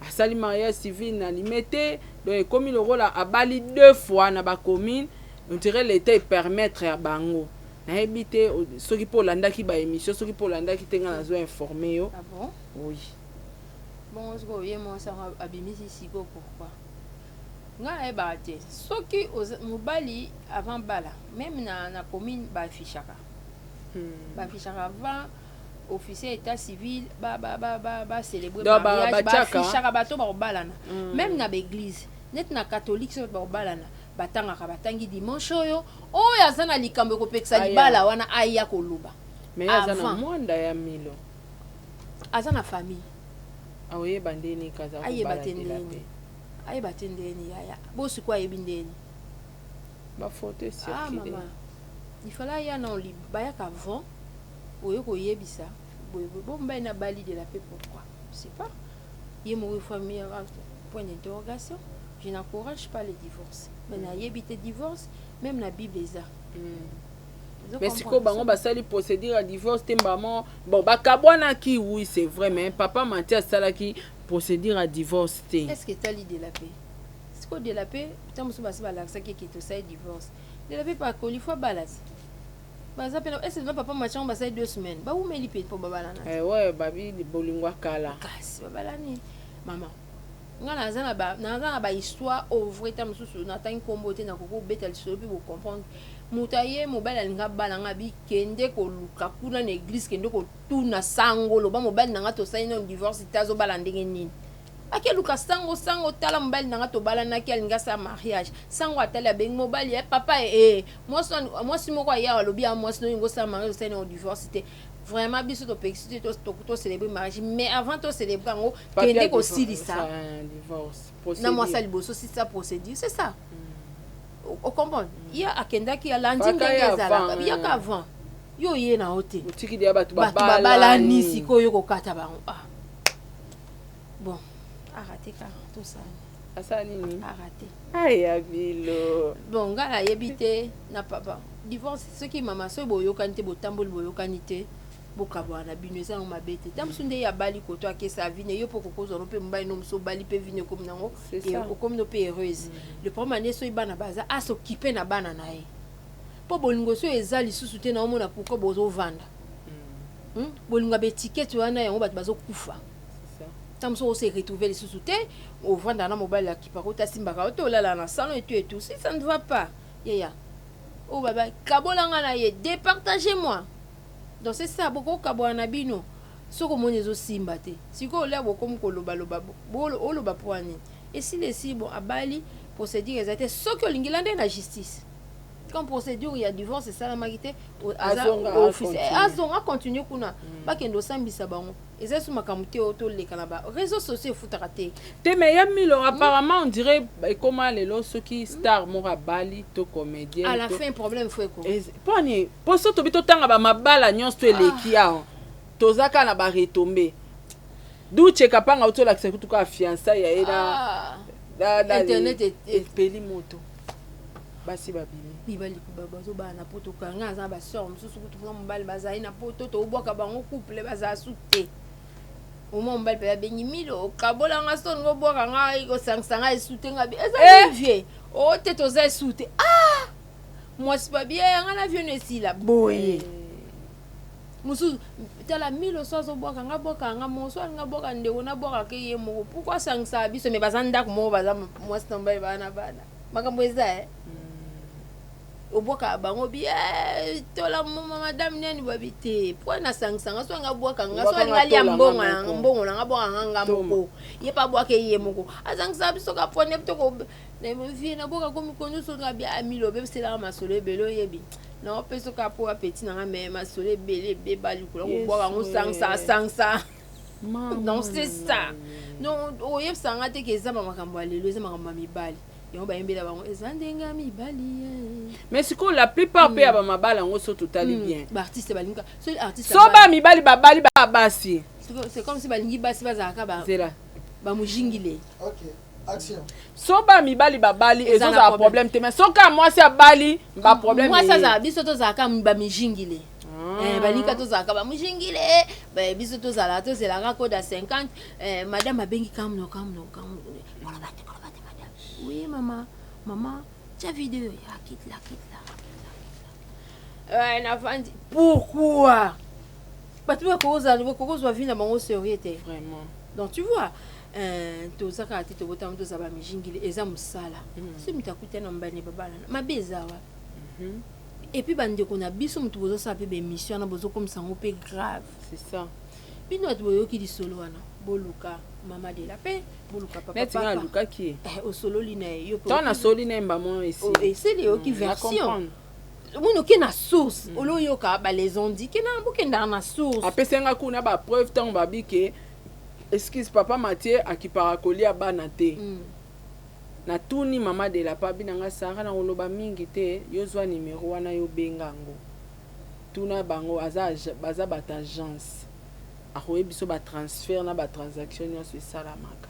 asali mariage civil na Limete. Donc ekomi lokola abali deux fois na bacommune. On dirait l'État epermettre ya bango. Nayebi te soki mpo olandaki baémission, soki mpo olandaki te, nga nazo informe yo. Ah bon? Oui. Bongo sikoyo ye mwasi yango abimisi sikoyo pourquoi? Ngai nayebaka te soki mobali avant bala, même na commune baaffichaka. Baaffichaka avant officier état civil bacélébrer Donc, mariage. Batiaka. Baaffichaka bato bakobalana. Même na baéglise, neti na catholique, soki bato bakobalana, batangaka, batangi dimanche oyo, oyo aza na likambo ekopekisa Aya. libala wana, aya koloba. Mais ye aza na Avant. mwanda ya Milo. Aza na famille. Aoyeba ndeni kaza Ayeba kobala te de la ndeni. Paix. Ayeba te ndeni, yaya. Bosikoyo ayebi ndeni. Bafoto Ah. ecircule. Mama, il fallait aya na bayaka avant, oye koyebisa boye boye, bo mobali na bali de la Paix. Pourquoi? Je sais pas, ye moko famille, point d'interrogation. Je n'encourage pas le divorce, mais nayebi te. Divorce, même na Bible eza. Ozo Mais sikoyo comprendre bango ça? Basali procédure ya divorce te. Mbamo bon, bakabwanaki, oui, c'est vrai, mais papa Mati asalaki procédure ya divorce te. Est ce que etali de la Paix? Sikoyo de la Paix, ntango mosusu basi balakisaki eke tosali divorce. De la Paix pakoli fo abala ti baza mpe est ce na papa Machango basali 2 semaines, bawumeli mpe mpo babalana te. Eh, ouais, babi bolingo ya kala. Kasi babalani. Mama, nga naza na bahistoire oyo vrai. Ta mosusu natangi nkombo te, nakoki kobeta lisolo mpe bocomprendre. Moto aye, mobali alinga bala nga, bi kende koluka kuna na église, kende kotuna sango, loba mobali na nga tosali nano divorce te, azobala ndenge nini? Akeluka sango, sango tala mobali na nga tobalanaki, alingi asala mariage. Sango atali, abengi mobali ya papa e mwasi, mwasi moko aya, alobi ya mwasi nolingi osala mariage, osali nano divorce te. Vraiment, biso topekisi te tocélébrer mariage, mais avant tocélébrer yango, Papier kende ya kosilisa divorce, na mwasi ya procédure. liboso, silisa procédure, c'est ça. Ocomprendre? Ye akendaki, alandi Faka ndenge ye avant, ezalaka. eh. Yaka avant, yo oye na yo te. Otiki ya bato. Bato babalani. Babalani. Sikoyo kokata bango, ah bon, arate kaka, tosala. Asala nini? Arate. Aya bilo. Bon, ngai nayebi te na papa. Divorce, soki mama, soki boyokani te, botamboli, boyokani te, bokabwana na bino, eza yango mabe te. Ta mosu nde ye abali koto, akesa vine, yo mpo kokozwa no mpe mobali no mosu, obali mpe vine, okomi nango. C'est ça. Okomi no mpe heureuse. Le problème ane, soki bana baza, asokipe na bana na ye, mpo bolingo so eza lisusu te, naomona pourquoi bozovanda. Bolingo ya baétiquette wana, yango bato bazokufa. C'est ça. Ta mosu ose retrouve lisusu te, ovanda na mobali akipaka ota, asimbaka yo te, olala na salon etu etu. Si ça ne va pas, yeya oyo baba kabolanga na ye, départagez moi. Donc c'est ça, bokokabwana na bino soki omoni ezosimba te. Sikoyo olia, bokomi kolobaloba, oloba po nini? Esili, esili. Bon, abali, procédure eza te. Soki olingi, lande na justice. Comme procédure ya divorce esalamaki te, aza Azonga, office acontinue. Azonga, acontinue kuna, bakende osambisa bango. Eza so makambo te oyo toleka na ba réseaux sociaux, efutaka te. Te, mais ya Milo, apparemment on dirait ekoma lelo soki star moko abali to comédien À la fin, problème fo eko. Mpo ani mpo so tobi totanga bamabala nyonso to eleki awa, toza kaka na baretombées. Duche Kapanga oti olakisa kutu kaka fiançailles ya ye na Ah, Internet epeli moto, basi babimi. Mibali bazobala na poto. Kanga aza na basœur mosusu kutu mpona mobali bazali na poto, tobwaka bango couple, bazala su te. Omwa mobali mpe abengi Milo, okabolanga so olingi obwaka ngai, kosangisa ngai esu te. Ngai ezali vie o te, toza esu te. Ah, mwasi babi yanga na vie no esila boye. Mosusu tala Milo, so azobwaka nga, bwaka nga moko, so alinga bwaka ndeko nabwakaka ye moko. Pourquoi asangisaka biso? Me baza ndako moko, baza mwasi na mobali, baa na bana. Makambo eza e obwakaka bango bi eh, tola mama madame nani babi te po nasangisanga. So anga bwaka nga, so Bwaka alinga nga, alia tola nga mbongo na moko. mbongo na nga, bwaka nga nga Toma. moko, ye mpe abwaka ye moko, azangisaka biso ka pone toko vie nabwaka komi nyonso nga bi amilo obebiselaka masolo ebele. Oyebi naopesa kaka po apeti na nga, me masolo ebele ebeba likolo kobwaka yango, sangisa sangisa. Donc c'est ça. Donc oyebisanga te ke eza bamakambo ya lelo, eza makambo ya mibali. Yango bayembela bango eza ndenge ya mibali eh. Mais sikoyo la plupart mpe ya bamabala yango, so totali bien, Baartiste balingi soki artiste so ba mibali babali ba basi. C'est comme si balingi basi bazalaka Nzela. Bamujingile. Ok, action. So ba mibali babali, Eza na ezozala problème. problème te, mais soki ya mwasi abali, baproblème. Mwasi azala, biso tozalaka bamijingile. Balinga tozalaka bamujingile. Biso tozala, tozelaka code ya 50. Madame abengi kamno kamno kamno, koloba te, koloba te. Madame: oui mama, mama tia video ya kitla kitla kitla. Nafandi, pourquoi bato bakozala, bakokozwa vie na bango sérieux te? Vraiment. Donc tu vois, toza kaka te, tobotama toza bamijingile, eza mosala. So moto akutani na mobali, babalana, mabe eza wapi? Et puis bandeko na biso, moto bozosala mpe baémission wana, bozokomisa yango mpe grave. C'est ça. Bino bato boyoki lisolo wana, boluka mama de la paix, boluka papa. Neti nga Papa. Alukaki ye. Osololi na ye yo mpe Ntango nasoli na ye mbamo. Oh, esili, oyoki version, omoni oke na source, oloyoka balezondi kena, bokendaka na source. Apesi nga kuna bapreuve ntango babi ke, excuse, papa Mathieu akipaka kolia bana te. Natuni mama de la paix, abi na nga: Sara, na koloba mingi te, yo zwa nimero wana, yo benga yango, tuna bango, aza baza bato agence, akoyebi biso batransfert na batransaction nyonso esalamaka.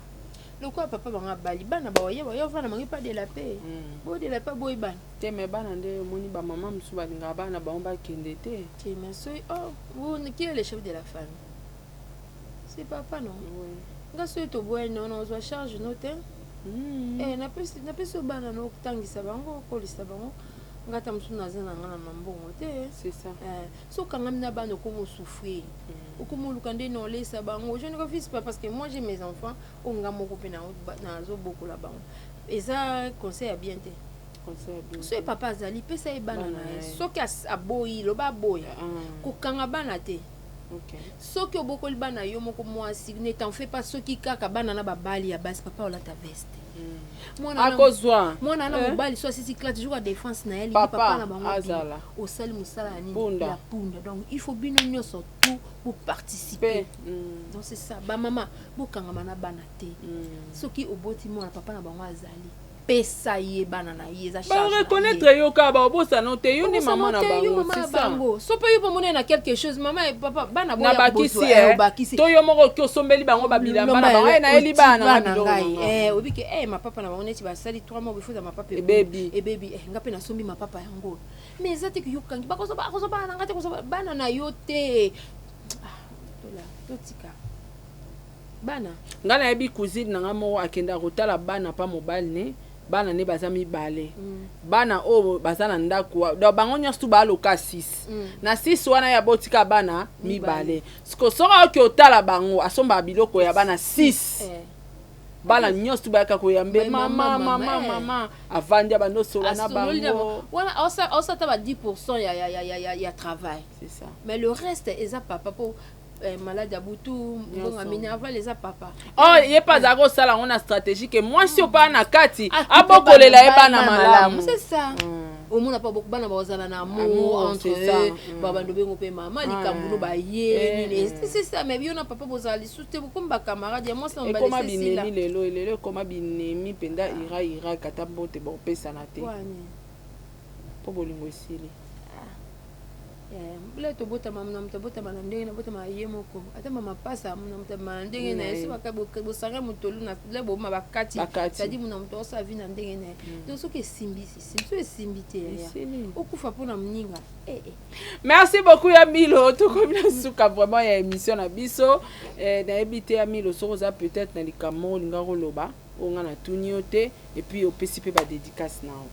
Lokola papa bango abali bana, baoya baya ovanda bango epa de la paix. Bo de la paix boyi bana. Te, me bana nde omoni, bamama mosusu balingaka bana bango bakende te. Te, mais soki, oh, qui est le chef de la famille? C'est papa, non? Oui. Nga soki toboyani, no nazwa charge no te. Napesi yo bana, no otangisa bango, okolisa bango. Nga ta mosusu naza na nga na mambongo te. C'est ça. So okangami na bana, okoma osouffrir, okoma oluka nde na olesa bango. Je ne refuse pas, parce que moi j'ai mes enfants oyo nga moko mpe nazobokola bango. Eza conseil ya bien te. Conseil ya bien. Soki papa azali, pesa ye bana Bana na ye. na ye. Soki aboyi, loba aboyi. Kokanga bana te. Soki obokoli bana yo moko mwasi, ne t'en fais pas. Soki kaka bana na babali ya basi, papa olata veste. Akozwa. Mwana na Eh? mobali, so asisi classe, jour ya défense na ye, alingi Papa, papa na bango abima. azala. Osali mosala ya nini? Punda. Ya punda. Donc il faut bino nyonso tout boparticiper. Pe. Donc c'est ça. Bamama, bokangama na bana te. Soki oboti mwana, papa na bango azali, pesa ye bana na ye, eza charge na ye. Bareconnaître yo kaka, baobosana te, yo nde mama na Obosana te, yo bango. mama na C'est ça. bango. So mpe yo mpo moni na quelque chose, mama et papa, bana Na boya bakisi. bozwa, obakisi. To yo moko oki osombeli bango babilamba na bango, nayeli bana na biloko ngai. na nga. Oyebi ke mapapa na bango neti basali 3 mois, bifuza mapapa. Ebebi. Ebebi. Nga mpe nasombi mapapa yango, mais eza te ke yokangi bakozwa bana na nga te, kozwa bana na yo te. Ah, tola totika bana. Ngai nayebi cousine na nga moko akendaka kotala bana pa mobali ne, bana ne baza mibale. Bana oyo baza na ndako donc bango nyonso tu baaloka 6. Na 6 wana ya botika bana mibale. Siko soki aoki otala bango, asombaka biloko ya bana 6. Bana nyonso tu bayaka koyambe mama, mama, mama, mama. Mama avandi, abandi osola na Asololi na bango. Wana aosata ba 10 ya travail. C'est ça. Mais le reste eza papa, po malade ya butu, mbongo minerval eza papa. Oh, ye mpe azalaka kosala yango na stratégie ke mwasi oyo mpa na kati Akipe abokolela ye bana malamu. C'est ça. Omona mpa bana bazala na amour Amour, entre c'est ça. eux. Babando bengo mpe mama likambo no baye nini. C'est ça. Mais yo na papa bozala lisusu te, bokomi bacamarade ya mwasi na mobali. Ekoma Esesila. binemi lelo, lelo ekoma binemi mpenza, ira irak, ata mbote bopesana te. Wani? Mpo bolingo esili. Bila tobotama na moto, abotama na ndenge nabotama ye moko, ata mama pasa na moto abima na ndenge na ye. So bosanga motolu na le boma bakati. Bakati. C'est-à-dire mona moto osala vie na ndenge na ye. Donc soki esimbi, esimbi. So esimbi te, yaya, Esili. okufa mpona moninga. Eh, eh. Merci beaucoup ya Milo. Tokomi na suka vraiment ya émission na biso. Nayebi te ya Milo soki oza peut-être na likambo moko olinga koloba oyo nga natuni yo te, et puis opesi mpe badédicace na yo.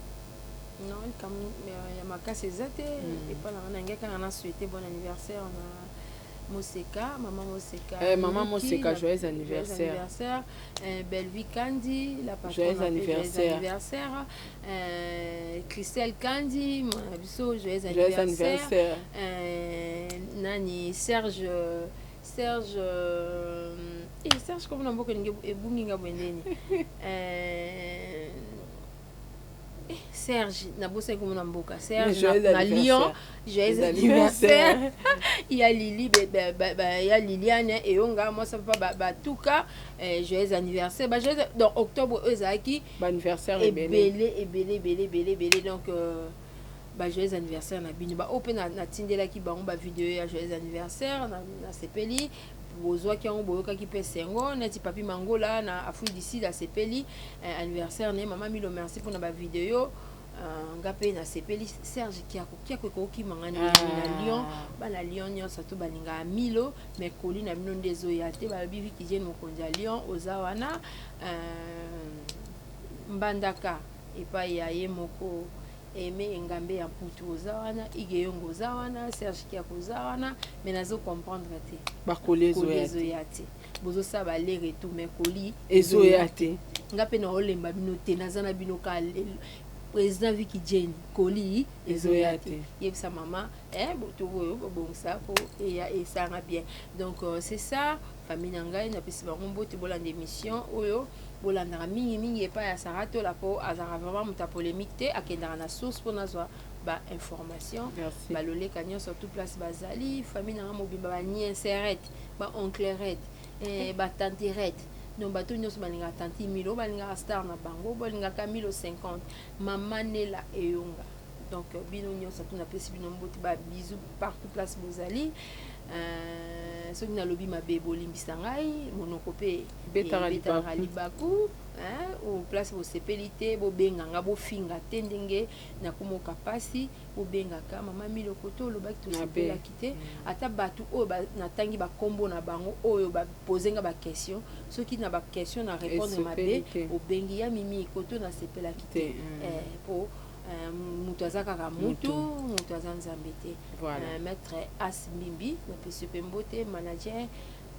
Non, likambo ya makasi eza te epa na nga. Nange kaka na souhaité bon anniversaire na Moseka, mama Moseka. Mama Mouki, Moseka, joyeux anniversaire. Joyeux anniversaire. Bellevue Kandi, la patronne, Joyeux mpe joyeux anniversaire. anniversaire. Christelle Kandi, mwana biso, joyeux Joyeux anniversaire. anniversaire. Nani, Serge, Serge komona mboka elingi ebungi nga boye ndeni. Eh, Serge nabosaki komona mboka Serge na, na Lyon joyeux anniversaire ya Lili be, be, be, be, ya Liliane eyonga mwasi papa batuka eh, joyeux anniversaire ba joyeux donc octobre oyo ezalaki ba anniversaire ebele ebele ebele ebele ebele donc euh, ba joyeux anniversaire na bino ba oyo mpe natindelaki bango ba video ya joyeux anniversaire nasepeli bozwaki yango boyokaki mpe esengo neti papi mangola na afrique du sud asepeli eh, anniversaire na ye mama milo merci mpona bavideo uh, nga mpe nasepeli serge kiako kiako ekokima nga ndenge na ah. lyon bana lyon nyonso to balingaka milo mais koli na bino nde ezoya te balobi vikijene mokonzi ya lyon oza wana uh, mbandaka epai ya ye moko Aime Engambe ya Mputu oza wana, Ige Yongo oza wana, Serge Kiako oza wana, mais nazo comprendre te. Ba colis ezoya te. Bozo sala ba aller retour mais colis ezoya te. Nga pe na olemba bino te, naza na bino ka lelo. Président Vicky Jane, colis ezoya te. Yebisa mama, eh boto oyo bobongisa po eya esanga bien. Donc euh, c'est ça, famille na ngai napesi bango mbote bolanda émission oyo. Bolandaka mingi mingi epai ya Sarah Tola po azalaka vraiment moto ya polemique te, akendaka na source po nazwa ba information. Ba loleka nyonso tout place bazali, famille na nga mobimba ba nienserette, ba onclerette, eh, ba tantirette. Donc bato nyonso balingaka tanti Milo, balingaka star na bango, bolingaka Milo 50, mama Nela Eyonga. Donc bino nyonso tout napesi bino mbote ba bisous partout place bozali. Euh, soki nalobi mabe bolimbisa ngai, monoko pe ebetaka libaku o place bosepeli te bobenga nga bofinga te ndenge nakomoka pasi bobengaka mama Milo koto olobaki tosepelaki te mm. ata bato oyo natangi bakombo na bango oyo bapose nga baquestion soki na baquestion na répondre mabe obengi ya mimi koto nasepelaki te mm. eh, po eh, moto aza kaka mutu moto aza nzambe te eh, maître as mbimbi napesi mpe mbote manager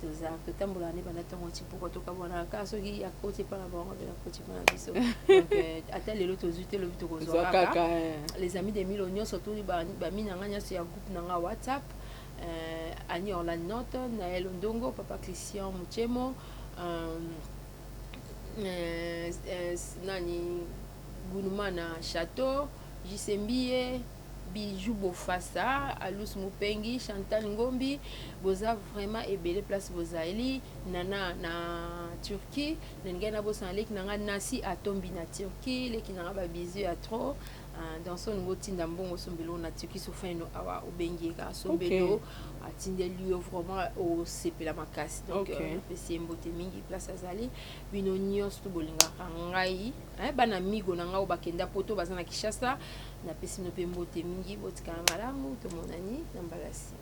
toza totambolaka nde banda ntongo ti pokwa tokabwanaka kaka soki akoti epa na bango mpe nakoti epa na biso donc euh, ata lelo tozwi te lobi tokozwa kaka eh. les amis de milo nyonso to bami na nga nyonso ya groupe na nga whatsapp euh, Annie Orlane Note, Naël Ondongo, Papa Christian Muchemo, euh, euh, euh, nani Gunumana Chateau, JC Mbiye, Bijou Bofasa, Alous Mupengi, Chantal Ngombi, boza vraiment ebele place bozali, Nana na Turquie, nalingai nabosana leki na nga Nasi Atombi na Turquie, leki na nga ba bisous ya trop. Ah, dans son olingi otinda mbongo osombela na Turquie sofaino awa obengi ye kaka sombelo okay. atindeli yo vraiment osepela makasi donc okay. euh, napesi ye mbote mingi place azali bino nyonso to bolingaka ngai eh, bana migo na ngai oyo bakenda poto baza na Kinshasa Napesi bino pe mbote mingi, botikala malamu, tomonani na mbala sima.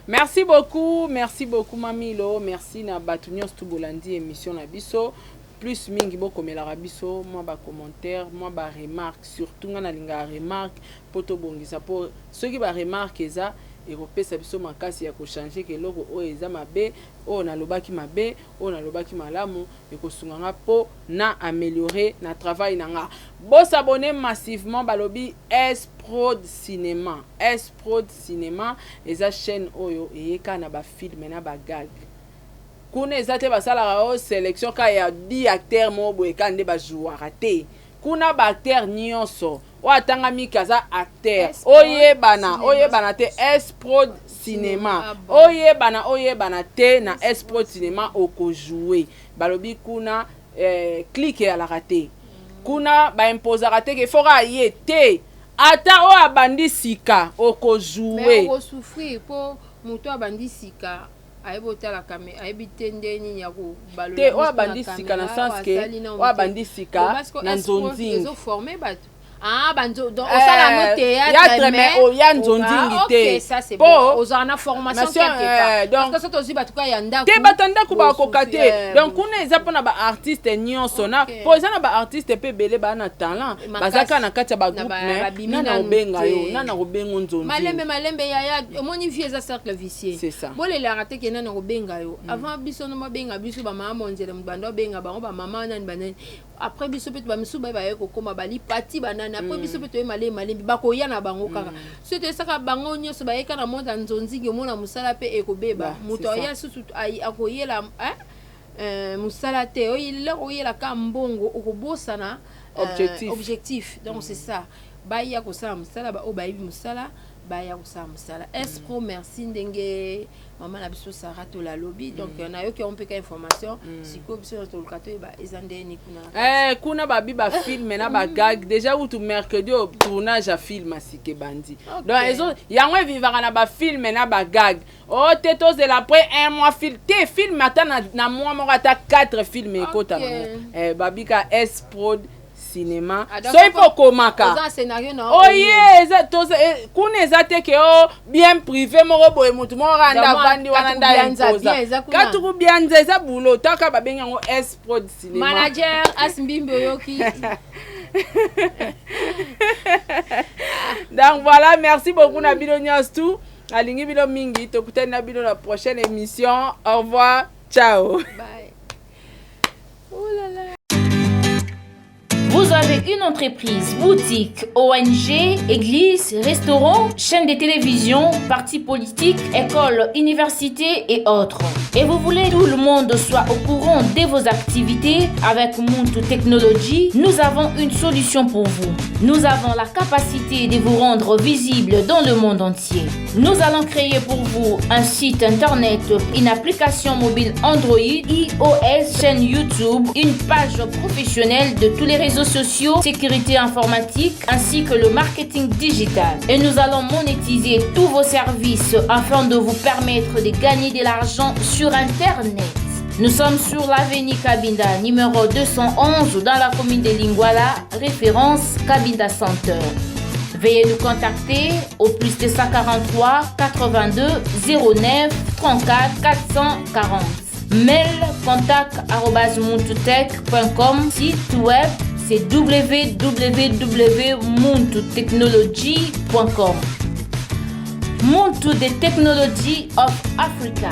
Merci beaucoup, merci beaucoup Mamilo, merci na batu nyonso tu bolandi émission na biso. Plus mingi bokomelaka biso mwa ba commentaire, mwa ba remarque, surtout nga nalingaka remarque po tobongisa po soki ba remarque eza ekopesa biso makasi ya ko changer ke eloko oyo eza mabe, oyo nalobaki mabe, oyo nalobaki malamu ekosunga nga po na ameliorer na travail na nga. Bo s'abonner massivement balobi S prod cinema S prod cinema eza chaine oyo eye kaka na ba film na ba gag kuna eza te basalaka yo selection kaka ya 10 acteurs moko boye kaka nde ba jouaka te kuna ba acteurs nionso oyo atangami ke aza acteur oyebana oyebana te S prod cinema oyebana oyebana te na S prod cinema oko jouer balobi kuna eh, clique eyalaka te kuna ba imposaka te ke faut kaka ye te ata oyo abandi sika oko jouer oko souffrir po moto abandi sika ayebi otala kame ayebi te nde nini ya kobalola te oyo abandi sika na sens ke oyo abandi sika na nzonzing ezo former bato ah banzo donc osala no eh, théâtre mais oya nzonzingi ah, te ça c'est bon ozala na formation quelque part eh, donc parce que tozwi bato ka ya ndako te bato ya ndako bakoka te eh, donc kuna eza mpona ba artiste nyonso na po eza na ba artiste mpe ebele baa na talent baza kaka na kati ya ba groupe mais nana obenga yo nana kobenga nzonzi malembe malembe yaya omoni vie eza cercle vicieux C'est ça. Bolelaka te ke nani akobenga yo. Mm. Avant biso no babenga biso ba mama mondiale moto banda obenga bango ba mama nani banani. Après biso pe ba misusu ba baye kokoma ba lipati banani. Après mm. biso pe toye malembe malembe bakoya na bango kaka. Mm. Soki toyesaka bango nyonso bayeka na monde ya nzonzingi omona mosala pe ekobeba. Moto aya susu akoyela hein? Euh, mosala te oyela oyela ka mbongo okobosana. Objectif. Objectif, donc c'est ça. Baya kosala mosala, baoyo bayebi mosala baya kosala mosala. Espro, merci ndenge mama na biso Sara Tola alobi. Donc nayoki yango mpe ka information. Sikoyo biso nyonso toluka toyeba eza ndeni kuna na kati. Eh, kuna babi bafilm na bagag déjà. Kutu mercredi oyo, tournage ya film asika ebandi. Donc yango evivaka na bafilm na bagag. O te, tozela après un mois film te. Film ata na mois moko, ata 4 film ekota nango. Eh, babika S Prod Cinéma. Ah, donc soki mpo okomaka oza na scénario na oye, eza kuna eza te ke o bien privé moko boye, motu moko kaka nde D'abord, avandi wana nde Katuku Bianza, aimposa. bien eza kuna. Katuku Bianza eza bulo taka, babengi yango S Prod Cinéma. Manager As Mbimbi, oyoki? Donc voilà, merci beaucoup na bino nyonso tu. Alingi bino mingi. Tokutani na bino na prochaine émission. Au revoir, ciao. Bye. Oh là là. Vous avez une entreprise, boutique, ONG, église, restaurant, chaîne de télévision, parti politique, école, université et autres. Et vous voulez que tout le monde soit au courant de vos activités? Avec Muntu Technology, nous avons une solution pour vous. Nous avons la capacité de vous rendre visible dans le monde entier. Nous allons créer pour vous un site internet, une application mobile Android, iOS, chaîne YouTube, une page professionnelle de tous les réseaux sociaux, sécurité informatique, ainsi que le marketing digital. Et nous allons monétiser tous vos services afin de vous permettre de gagner de l'argent sur Internet. Nous sommes sur l'avenue Kabinda, numéro 211, dans la commune de Lingwala, référence Kabinda Center. Veuillez nous contacter au plus 243 82 09 34 440. Mail contact@muntutech.com. Site web, c'est www.muntutechnology.com. Muntu, the technology of Africa.